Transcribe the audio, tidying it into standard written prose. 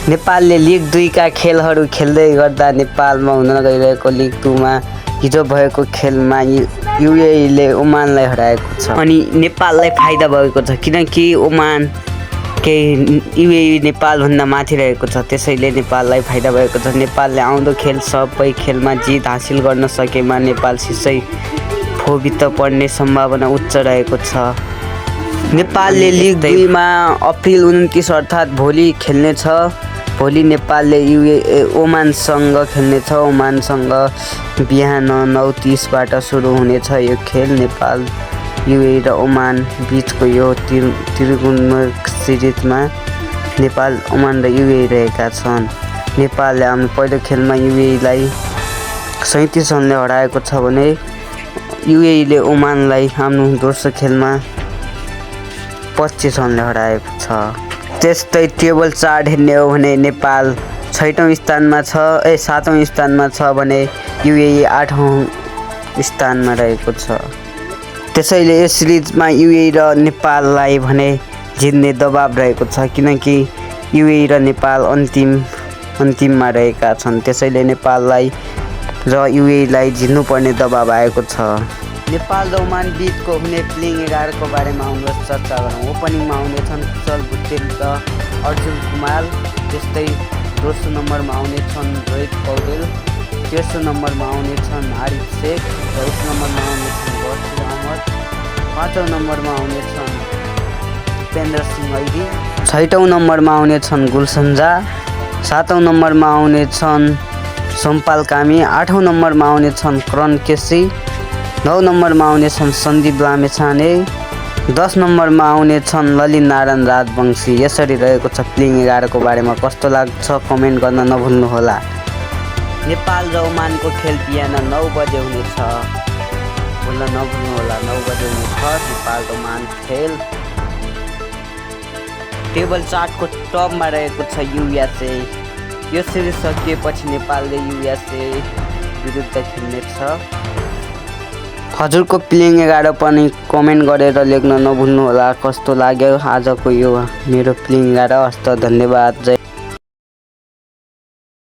नेपालले लिग 2 का खेलहरू खेल्दै गर्दा नेपालमा हुन गइरहेको लिग 2 मा हिजो भएको खेलमा युएईले ओमानलाई हराएको छ अनि नेपाललाई फाइदा भएको छ किनकि ओमान युएई नेपालभन्दा माथि रहेको छ। त्यसैले नेपाललाई फाइदा भएको छ। नेपालले आउँदो खेल सबै खेलमा जित हासिल गर्न सकेमा नेपाल शीर्षै फोभित्र पर्ने सम्भावना उच्च रहेको छ। नेपालले लिग 2 मा अप्रिल 29 अर्थात् भोलि खेल्नेछ। भोलि नेपालले ओमानसँग खेल्नेछ। ओमानसँग बिहान 9:30बाट सुरु हुनेछ यो खेल। नेपाल युएई र ओमान बिचको यो त्रिकोणीय सिरिजमा नेपाल ओमान र युएई रहेका छन्। नेपालले आफ्नो पहिलो खेलमा युएईलाई 37 रनले हराएको छ भने युएईले ओमानलाई आफ्नो दोस्रो खेलमा 25 रनले हराएको छ। त्यस्तै टेबल चार्ट हेर्ने हो भने नेपाल 7औं स्थानमा छ भने युएई 8औं स्थानमा रहेको छ। त्यसैले यस सिरिजमा युएई र नेपाललाई भने जित्ने दबाब रहेको छ किनकि युएई र नेपाल अन्तिममा रहेका छन्। त्यसैले नेपाललाई र युएईलाई जित्नुपर्ने दबाब आएको छ। नेपाल र ओमान बिचको हुने प्लेइङ 11 को बारेमा आउनुहोस् चर्चा गरौँ। ओपनिङमा आउनेछन् कुशल भुटेल र अर्जुन कुमार। त्यस्तै दोस्रो नम्बरमा आउनेछन् रोहित पौडेल। तेस्रो नम्बरमा आउनेछन् आरिफ शेख। चौथो नम्बरमा आउनेछन् बसिर अहमद। पाँचौं नम्बरमा आउनेछन् उपेन्द्र सिंह ऐरी। छैटौं नम्बरमा आउनेछन् गुलसन झा। सातौं नम्बरमा आउनेछन् सोमपाल कामी। आठौं नम्बरमा आउनेछन् करण केसी। 9 नम्बरमा आउनेछन् सन्दीप लामेछाने। 10 नम्बरमा आउनेछन् ललित नारायण राजवंशी। यसरी रहेको छ प्लेइङ 11 को बारेमा। कस्तो लाग्छ कमेन्ट गर्न नभुल्नुहोला। नेपाल र ओमानको खेल बिहान 9 बजे हुनेछ। भुल्न नभुल्नुहोला 9 बजे हुनेछ नेपाल र ओमान खेल। टेबल चार्टको टपमा रहेको छ युएसए। यो सिरिज सकिएपछि नेपालले युएसए विरुद्ध खेल्नेछ। हजुरको प्लेइङ 11 पनि कमेन्ट गरेर लेख्न नभुल्नुहोला। कस्तो लाग्यो आजको यो मेरो प्लेइङ 11। हस्त धन्यवाद।